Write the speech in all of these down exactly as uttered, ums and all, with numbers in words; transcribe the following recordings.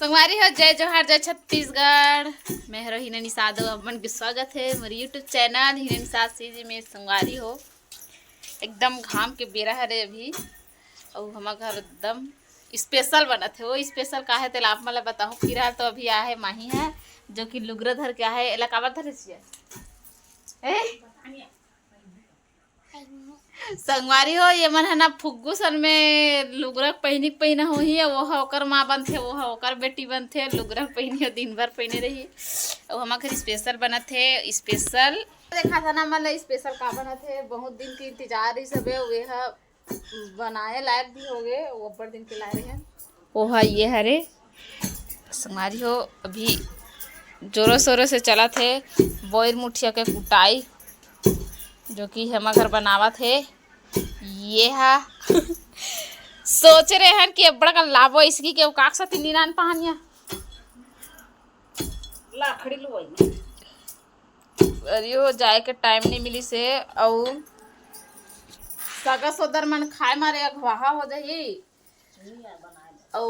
संगवारी हो, जय जोहार, जय छत्तीसगढ़। मैं हरो हिना निषाद, आप मन के स्वागत हे मोर YouTube channel Hina Nishad CG में। संगवारी हो, एकदम घाम के बेरा हरे अभी, अउ हमर घर एकदम स्पेशल बनत हे। वो स्पेशल का हे, तेला आप मन ला बताहूँ। फिलहाल तो अभी आहे माही हे, जो कि लुगरा धर के आहे। एला काबर धरे छिया? ए? संगवारी हो, ये मन है ना फुग्गू सन में लुगरा पहिनी के पहिना होही, वो ह ओकर माँ बनथे, वो ह ओकर बेटी बनथे। लुगरा पहिनी हो, दिन भर पहिने रही। अउ हमर घर स्पेशल बनत हे, स्पेशल। देखा था ना, मतलब स्पेशल का बनत हे, बहुत दिन के इंतजार रही सबे। वे ह बनाए लायक भी हो गए, वो अब्बड़ दिन के लाए रहे। वो ह ये हरे संगवारी हो, अभी जोरों शोरों से चलत हे बोइर मुठिया के कुटाई, जो कि हमर घर बनावत हे। ये हा सोच रहे हन कि अब्बड़ कन लाबो इसकी के काक साथी नीनान पहानिया। लाखड़ी लुआई। अरे, वो जाए के टाइम नहीं मिली से, अउ सगा सोदर मन खाए मारे अघवाहा हो जाही। अउ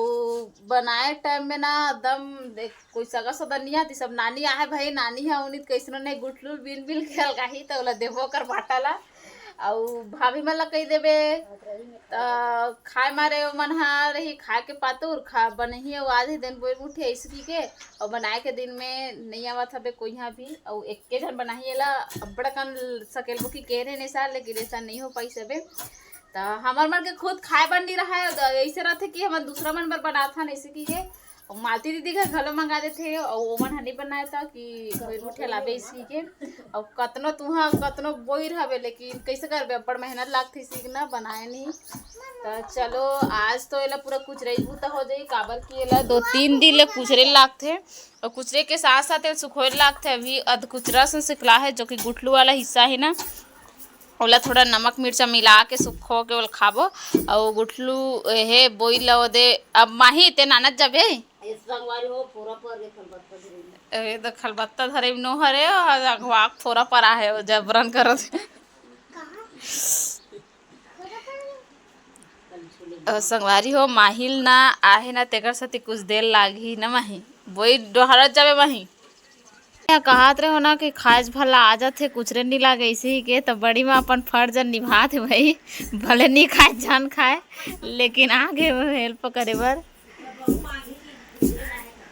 बनाए टाइम में ना एकदम देख, कोई सगा सोदर नहीं आती, सब नानी आहे भाई। नानी है उन्हीं कैसनो नहीं गुटलू बिल बिल खेल गाही, तो ओला देबो कर बाटा ला। अउ भाभी मन ला कही देबे, त खाए मारे ओमन ह रही खाए के पातुर खा बनही, अउ आधे दिन बोइर मुठिया इसकी के, अउ बनाए के दिन में नहीं आवत हबे कोई यहाँ भी, अउ एक्के झन बनाही एला। अब्बड़ कन सकेलबो की कह रहे ने सार, लेकिन ऐसा नहीं हो पाई सबे। त हमर मन के खुद खाए बर नहीं रहा है, ऐसे रहथे कि हमन दूसरा मन बर बनाथन ऐसे की के। अउ मालती दीदी घर घलो मंगा देथे, अउ ओमन ह नहीं बनाए त कि बोइर मुठिया लाबे इसकी के। अउ कतनो तुहा कतनो बोइर हवे, लेकिन कैसे करबे, अब्बड़ मेहनत लागथे इसकी ना बनाए नहीं। त चलो, आज तो एला पूरा कुचरई बूता हो जाई, काबर कि एला दो तीन दिन ले कुचरे लागथे, अउ कुचरे के साथ साथ एला सुखोए लागथे। अभी अध कुचरा से सिकला है, जो कि गुठलू वाला हिस्सा है ना, ओला थोड़ा नमक मिर्चा मिला के सुखो के ओला खाबो। अउ गुठलू हे बोइर ला ओदे, अब माही ते नानत जाबे। ए संगवारी हो, फोरा पर गे खलबत्ता धरे। अरे तो खलबत्ता धरे नो हरे, और अगवा के फोरा पर आहे, वो जबरन करत हे। अ, संगवारी हो, माहिल ना आहे ना, तेकर सेती कुछ देर लागही ना माही। बोइर डोहरत जाबे माही। या कहत रहे हो ना कि खाए भला आ जाथे, कुचरे नहीं लागे इसी के, तो बड़ी माँ अपन फर्ज निभात हे भाई। भले नहीं खाए, जान खाए, लेकिन आ गए हो हेल्प करे बर।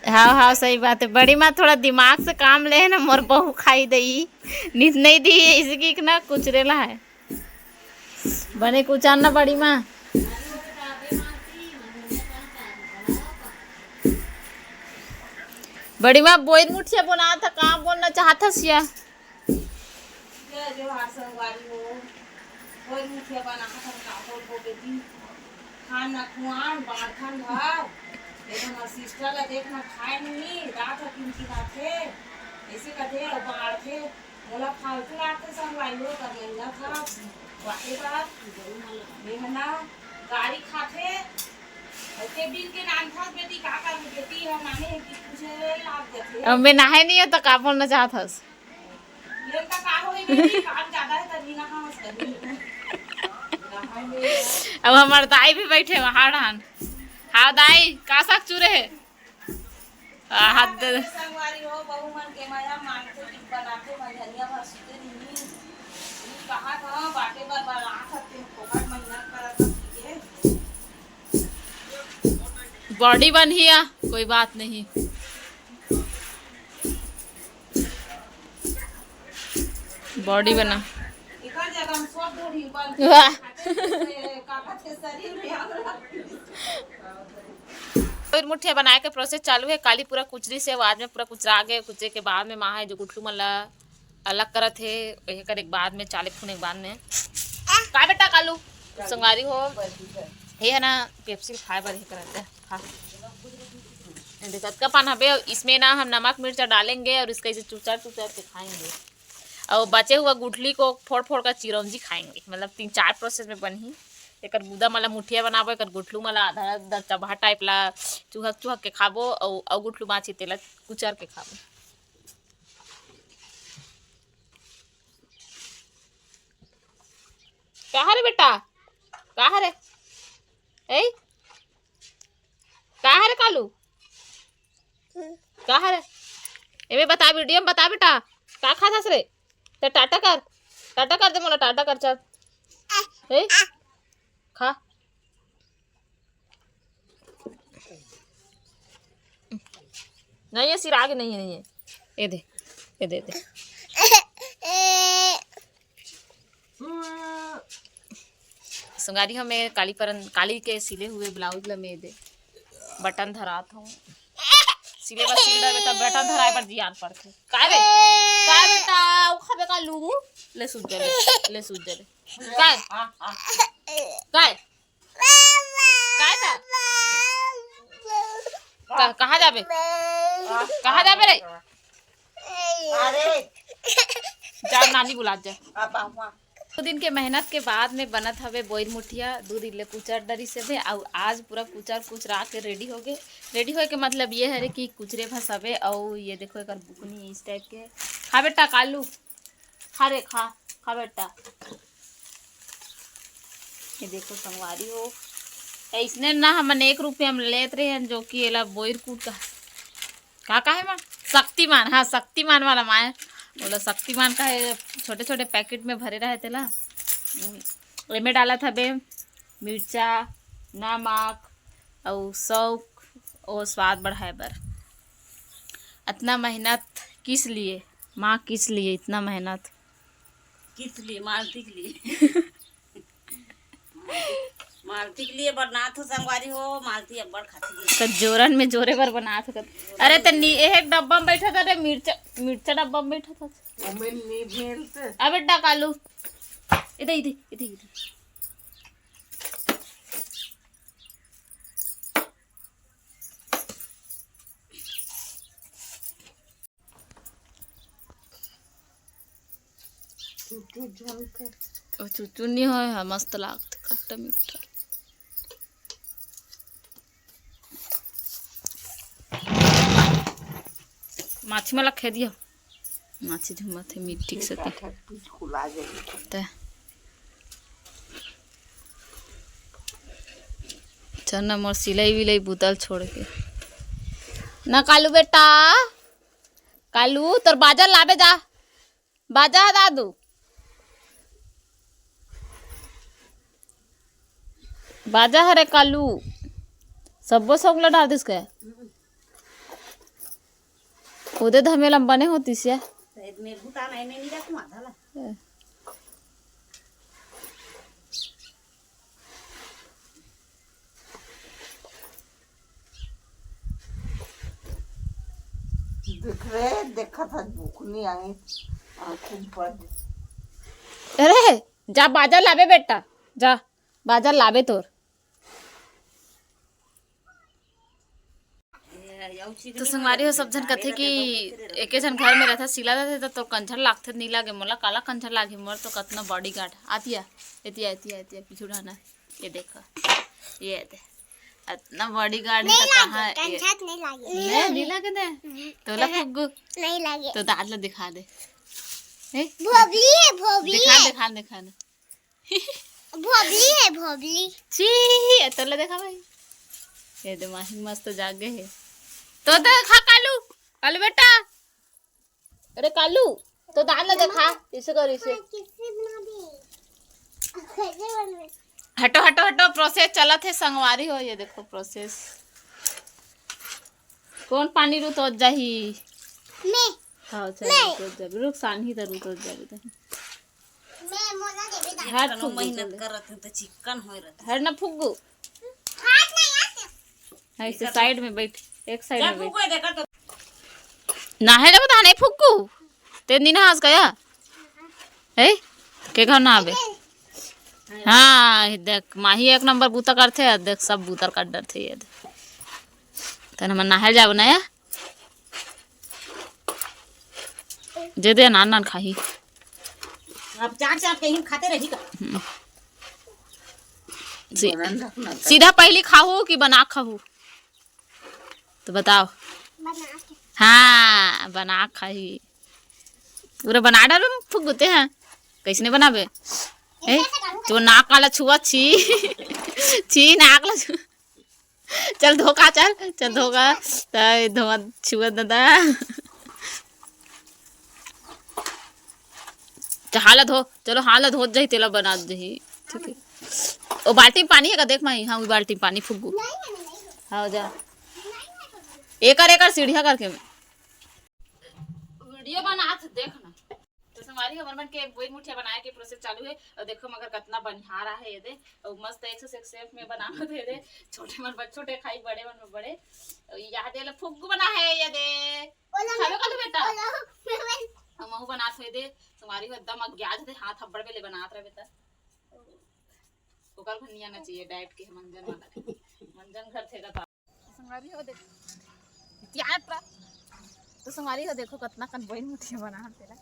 हाँ, हाँ, सही बात है। बड़ी माँ थोड़ा दिमाग से काम ले ना, मोर बहू खाई दई, नित नहीं दी इसकी ना कुचरे ला है। बने कुचार ना बड़ी माँ। बड़ी माँ बोइर मुठिया बनात ह, का बोलना चाहत हस या? जय जोहार संगवारी हो। बोइर मुठिया बनात हन, का बोलबो बेटी। खान ना खुआन, बांटथन भाव। ए हमर सिस्टर ला देख ना खाए नहीं, रात ह किनकिनाथे। ऐसे कथे अउ बांटथे। मोला फालतू लागथे संगवारी हो, कर महीना था, वाटे बार, मेहना, गारी खाथे, अउ के बिन के नान खास बेटी, का कर बेटी, हम नाने है कि तुझे लाग जाथे। अब मैं नहाए नहीं हो तो का बोलना चाहत हस? ये का का होई बेटी, काम ज्यादा है तभी ना हम कभी। अब हमार दाई भी बैठे वहां रहन। हाँ दाई, का साग चूरे है? आ, हाथ दे दे। संगवारी हो, बहू मन के मया मांगथे कि बनाथे मंझनिया भर सुते नहीं। ई कहा था बाटे बर बर आठ हफ्ते में फोकट मेहनत करत हन के। बॉडी बनही या, कोई बात नहीं। बॉडी बना। एकर जगह हम सब बूढ़ी बन के वाह। खाते से काका के शरीर में हमरा। फिर मुठिया बनाए के प्रोसेस चालू है। काली पूरा कुचरी से, आज में पूरा कुचरा गए। कुचरे के बाद में माँ है जो गुठलू मन ला अलग करत हे, ये करे के बाद में, चाले फूने के बाद में। का बेटा कालू? संगवारी हो, ये है ना पेप्सी खाए बर ये करत है। हाँ। ये देखो, अतका पान हबे, इसमें ना हम नमक मिर्चा डालेंगे और इसका इसे चुचार चुचार के खाएंगे। और बचे हुआ गुठली को फोड़ फोड़ कर चिरौंजी खाएंगे। मतलब तीन चार प्रोसेस में बनही। एकर गुदा मला मुठिया बनाबो, एकर गुठलू मला आधा आधा चबहा टाइप ला चुहक चुहक के खाबो, और, और गुठलू बाँची तेला कुचर के खाबो। कहाँ रे बेटा, कहाँ रे? ए, कहाँ रे कालू? का हरे? एमे बता, वीडियो में बता बेटा, का खात हस रे? त टाटा कर, टाटा कर दे मोला, टाटा कर, चल। ए, खा। नहीं है, सिरा के नहीं है, नहीं है। ये दे, ये दे, दे। संगवारी हो, मैं काली परन, काली के सिले हुए ब्लाउज ल मैं दे बटन धरात हूँ। सिले बर सिल डरबे त बटन धराए बर जियान पड़थे। काय बे? काय बेटा? उ खाबे का लू? ले सूत जा ले, ले सूत जा ले। काय? काय? काय था? का-, कहाँ जाबे? कहाँ जाबे रे? अरे। जा, नानी बुलात जा। अब आवा। दो दिन के मेहनत के बाद में बनत हवे बोइर मुठिया। दो दिन ले कुचर डरिस हवे, अउ आज पूरा कुचर कुचरा के रेडी हो गे। रेडी होए के मतलब ये हरे कि कुचरे भस हवे। अउ ये देखो, एकर बुकनी इस टाइप के हे। खा बेटा कालू, खा रे, खा, खा बेटा। ये देखो संगवारी हो, अइसने ना हमन एक रुपया में लेत रहे हन, जो कि एला बोइर कूट का, का, का हे माँ? शक्तिमान, हाँ, शक्तिमान वाला माँ हे। ओला शक्तिमान का हे, छोटे-छोटे पैकेट में भरे रहे तेला। एमे डालत हबे मिर्चा, नमक अउ सौंफ, ओ स्वाद बढ़ाए बर। अतना मेहनत किस लिए माँ, किस लिए इतना मेहनत? किस लिए? मालती के लिए। मालती के लिए बनात हो संगवारी हो, मालती अब्बड़ खाती है। त जोरन में जोरे बर बनात हो। अरे त नी, एक डब्बा में बैठा था रे, मिर्चा, मिर्चा डब्बा में बैठा था। ओमे नी भेल त। अबे डाकालू। इधर, इधर, इधर, इधर। चुचू झन कर। ओ चुचू नी होय, हा मस्त लागथे, खट्टा मीठा। माछी मला खेदिया, माछी झुमत हे मीठ ठीक से ते। ते चल ना मोर सिलाई विलाई बुतल छोड़ के। ना कालू बेटा, कालू तोर बाजा लाबे जा। बाजा ह दादू, बाजा हरे कालू। सब्बो सौंग ला डाल दिस के। खुदे धमेला बने होतिस या। शायद मैं भूटान आई, मैं नहीं रखूँ आधा ला। देख रे, देखा था बुकनी आई, आँखों पर। अरे, जा बाजा लाबे बेटा, जा बाजा लाबे तोर। तो संगवारी हो, सब झन कथे कि एके झन घर में रहता, सिला देते तो तोर कंझन लागथे, नी लागे। मोला काला कंझन लागे, मोर तो कतना बॉडीगार्ड। आतिया, एतिया, एतिया, एतिया, पीछू ढाना। ये देखो, ये दे, इतना बॉडीगार्ड नहीं तो कहाँ लागे, ये? कंझन नहीं लागे। नहीं, नहीं लागे ने? नहीं। तोला फुग्गू? नहीं लागे। तो दाँत ला दिखा दे। ए? भोबली है, भोबली दिखा, है। दिखा, दिखा दे। भोबली है, भोबली। छी, ये तोला देखा भाई। ये दे माही मस्त जागे है। तो देखा कालू, कालू बेटा। अरे कालू, तो दाँत ला देखा, इसे कर इसे। कैसे बना दे? कैसे बना दे? हटो, हटो, हटो, प्रोसेस चलत हे संगवारी हो, ये देखो प्रोसेस। कौन पानी रुतोत जाही? मैं। हाँ, चल, मैं। रुतोत जाबे। रुक, सानही त रुतोत जाबे त। मैं मोला देबे दाई। हट, कोनो फुग्गू मेहनत चल। करत हूँ त चिक्कन होए रहत। हट ना फुग्गू। हाथ नहीं आते। ऐसे साइड में बैठ, एक साइड में बैठ। नहाए जाबो त नहाए फुग्गू। ते नी नहास का या? ए? के घर नहाबे? हाँ, ये देख, माही एक नंबर बूता करथे, देख, सब बूता कर डरथे, ये देख। तने मन नहाए जाबो ना या? जे दे नान नान खाही। अब चाट चाट के ही खाते रही का? हम्म। सी-, सीधा पहली खाहू कि बना खाहू? तो बताओ। बना के। हाँ, बना खाही। पूरा बना डालो, फुग्गू ते हैं। कैसने बनाबे? ए, तो नाक वाला छुआ, छी। छी, नाक वाला छुआ। चल धोखा, चल, चल धोखा। ताई धोखा छुआ दादा। च-, हालत हो, चलो हालत होत जाही, तेला बना जाही। ठीक है। ओ बाल्टी में पानी हे का? देख माई, हाँ, वो बाल्टी में पानी फुग्गू। हाँ, जा। एकर, एकर सीढ़िया करके में। वीडियो बनात देख ना। तो संगवारी, हमर मन के बोइर मुठिया बनाए के प्रोसेस चालू है। और देखो मगर कितना बनिहार आहे ये दे। और मस्त एक से एक शेप में बनावत हे दे। छोटे मन बर छोटे खाई, बड़े मन बर बड़े। और यहाँ दे ले फुग्गू बना है ये दे। खावे का ले बेटा? हम महू बनात हे दे। संगवारी हो एकदम अज्ञात थे, हाथ अब्बड़ बेले बनात रहे बेटा। ओकर घर नहीं आना चाहिए डाइट के मंजन वाला। मंजन घर थे का संगवारी हो देखो, प्यार प्रा-, तो संगवारी हो देखो कितना कन बोइर मुठिया बना हम तेला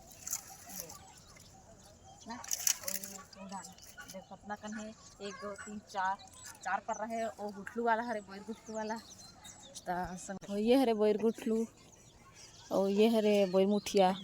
ना। ओ, ओ दाना। देखो कितना कन है, एक, दो, तीन, चार, चार पर रहे। ओ गुठलू वाला हरे, बोइर गुठलू वाला। त संग-, ये हरे बोइर गुठलू, और ये हरे बोइर मुठिया।